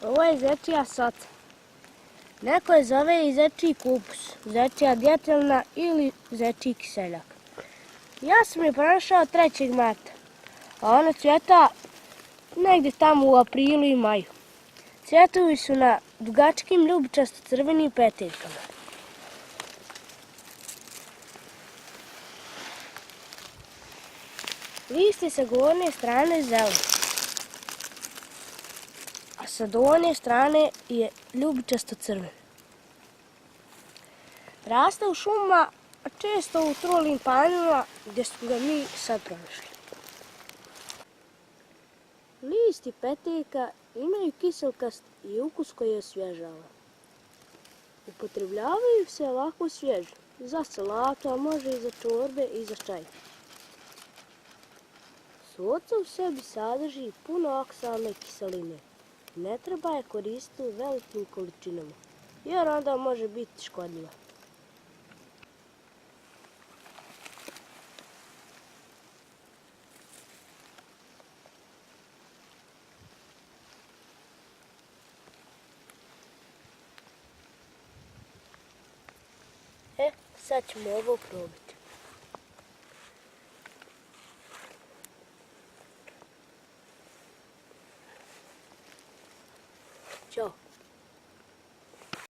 Ovo je zečija soca. Neko je zove i zečiji kupus, zečija djetelna ili zečiji kiseljak. Ja sam je pronašao 3. marta, a ona cvjeta negdje tamo u aprilu i maju. Cvjetovi su na dugačkim ljubičasto-crvenim peteljkama. List je sa gornje strane zelen, a sa donje strane je ljubičasto-crven. Raste u šumama, a često u trulim panjima gdje smo ga mi sad pronašli. List i peteljka imaju kiselkast i ukus koji osvježava. Upotrebljavaju se ovako svježi, za salatu, a može i za čorbe i za čaj. Soca u sebi sadrži puno oksalne kiseline. Ne treba je koristiti u velikim količinama, jer onda može biti škodljiva. Sad ćemo ovo probati.